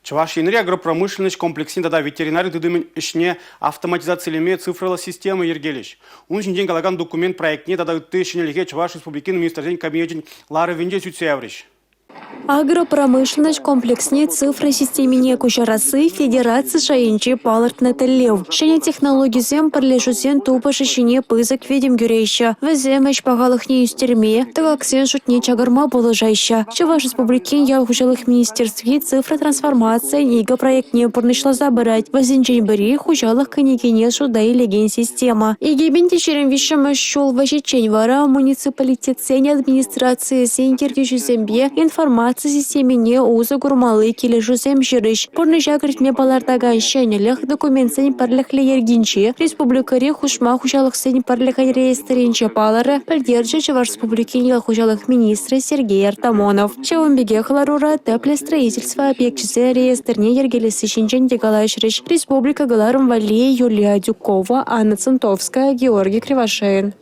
Чӑваш Енре агропромышленноҫ комплексне тата ветеринари тытӑмӗн ӗҫне автоматизацилеме цифрӑллӑ система йӗркелӗҫ. Ун ҫинчен калакан документ проектне тата ытти ҫӗнӗлӗхе Чӑваш Республикин Министрсен Кабинечӗн ларӑвӗнче сӳтсе яврӗҫ. Агропромышленноҫ комплексне цифра системине куҫарасси федераци шайӗнче палӑртнӑ тӗллев. Ҫӗнӗ технологисем пӗрлешӳсен тупӑшӗ ҫине пысӑк витӗм кӳреҫҫӗ. Вӗсем ӗҫ пахалӑхне ӳстерме, тӑкаксен шутне чакарма пулӑшаҫҫӗ. Чӑваш Республикин ял хуҫалӑх министерстви цифра трансформацийӗн икӗ проектне пурнӑҫласа пырать. Вӗсенчен пӗри – хуҫалӑх кӗнекине шута илекен система. 2023-мӗш ҫул вӗҫӗччен вара муниципалитетсен администрацийӗсен ертӳҫисемпе информаци системине усӑ курмалли килӗшӳсем ҫырӗҫ. Пурнӑҫа кӗртме палӑртакан ҫӗнӗлӗх документсен пӗрлӗхлӗ йӗркинче республикӑри хушма хуҫалӑхсен пӗрлӗхӗн реестрӗнче палӑрӗ, пӗлтерчӗ Чӑваш Республикин ял хуҫалӑх министрӗ Сергей Артамонов. Ҫавӑн пекех ларура тӗплӗ строительство объекчӗсен реестрне йӗркелесси ҫинчен те калаҫрӗҫ. Республика кӑларӑм валли Юлия Адюкова, Анна Центовская, Георгий Кривошеин.